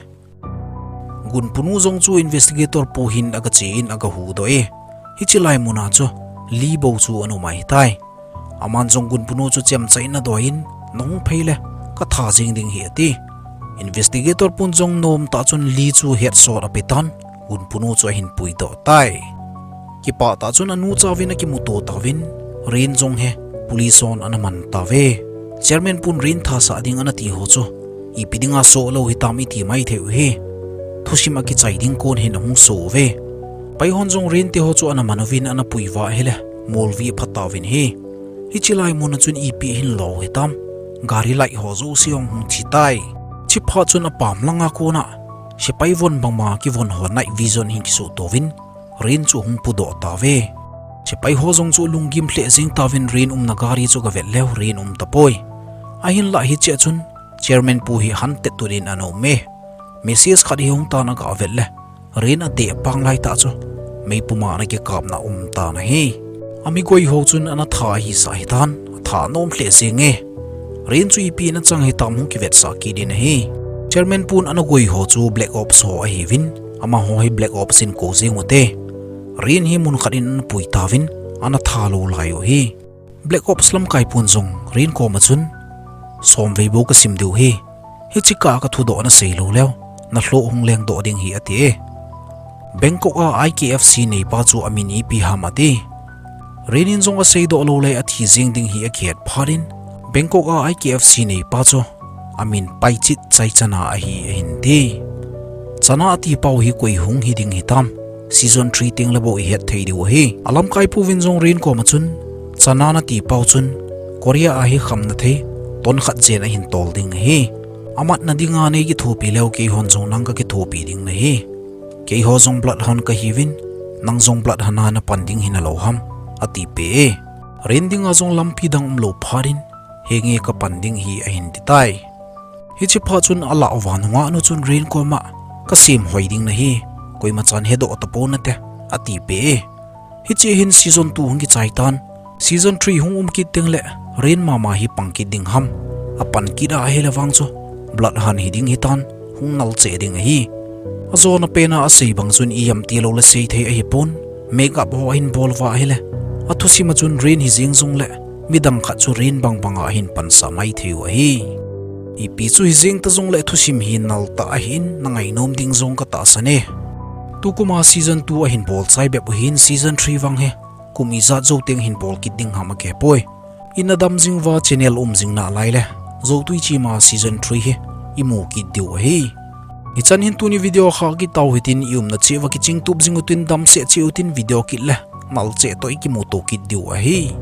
Gunpu nu jong chu investigator pu hin agache in agahuhdoh e. Hiche lai mun a chu Li bou chu ana um ahitai. Aman jong Gunpu nu chu chemcha in adoi in, nahung phei le katha jeng ding ahi ati. Investigator pun jong nomtah chun Li chu hetsot apetan, Gunpu nu chu ahin puidoh tai. Kipah tah chun anu chauvin akimuto tauvin, Rin jong hi police hon ana man tauve. Chairman pun Rin thasah ding ana ti ho chu ipi dinga soh lou hitam iti maithei u hi. Thusim akichai ding kon hin ahung so uve. Sepai hon jong Rin te ho chu ana man uvin ana pui uva ahile, molvi apha tauvin ahi. Hiche lai mun a chun ipi ahin lo hitam, gari light ho jouse ahung thi tai. Chuphat chun apam langa kona sepai von bangma kivon ho night vision hin kisuh touvin, Rin chu ahung pudoh tauve. Sepai ho jong chu lunggim lheh jeng tauvin Rin umna gari chu gavet leu Rin um tapoi. Ahinlah hiche a chun chairman pu hi hunted tut in ana um e. Message khat hi hung tan agavet le Rin adeh pang lai tah chu meipuma ana kikapna um tan ahi. Amigoi ho chun ana tha ahisah hitan, atha nom lheh jeng e. Rin chu ipi ana chang hitam hung kivetsah kit in ahi. Chairman pun ana goi ho chu Black Ops ho ahiuvin, amaho hi Black Ops in kou jeng ute. Rin hi mun khat in ana pui tauvin, ana tha lou lai u ahi. Black Ops lamkai pun jong Rin koma chun, somvei bou kasim diu ahi. Hiche kah a kathudoh nasei lou leu, nalhoh hung lengdoh ding ahi ati e. Bangkok a I K F C neipa chu amin ipi ham ati. Rin in jong aseidoh lou le athi jeng ding hi akihet phat in, Bangkok a I K F C neipa chu amin Paichit Chaichana ahi ahin ti. Chana atipau hi koi hung hiding hitam, season three teng le bou ihet thei diu ahi. Alamkai puvin jong Rin koma chun, Chana natipau chun Korea a hi khamna thei ton khat jen ahin tol ding ahi. Amatna dinga nei kithopi leu keihon jong nang kakithopi ding nahi. Keiho jong Bloodhound kahiuvin, nang jong Bloodhound a napan ding hinalou ham, atipeh e. Rin dinga jong lampi dang umlou phat in, henge kapan ding ahi ahin ti tai. Hiche phat chun alah uva nungah nu chun Rin koma, kasemhoi ding nahi, koimachan hedoh tapou nate, atipeh e. Hiche hin season two hung kichai tan. Season three hung um kit teng le Rin mama hi pang kit ding ham. Apan kit a ahile vang chu Bloodhound hiding hitan, hung nalcheh ding ahi. Ajona pena asei bang chun ijemtilou le seithei ahipon, makeup ho ahin bol uva ahile, athusim a chun Rin hijeng jongle midang khat chu Rin bangbanga ahin pansah maithei u ahi. Ipi chu hijeng ta jongle thusim hi naltah ahin, nangainom ding jong katahsan e. Tukuma season two ahin bolchai bep u hin season three vang hi kum ijat jou teng hin bol kit ding ham akihepoi. Ina dam jing uva channel um jing nalai le, Joutui Chima season three hi imu kit diu ahi. Hichan hin tuni video kha kitau hitin, iumna cheh uva kichingtup jing utin, damsel cheh utin, video kit le nalcheh toh ikimuto kit diu ahi.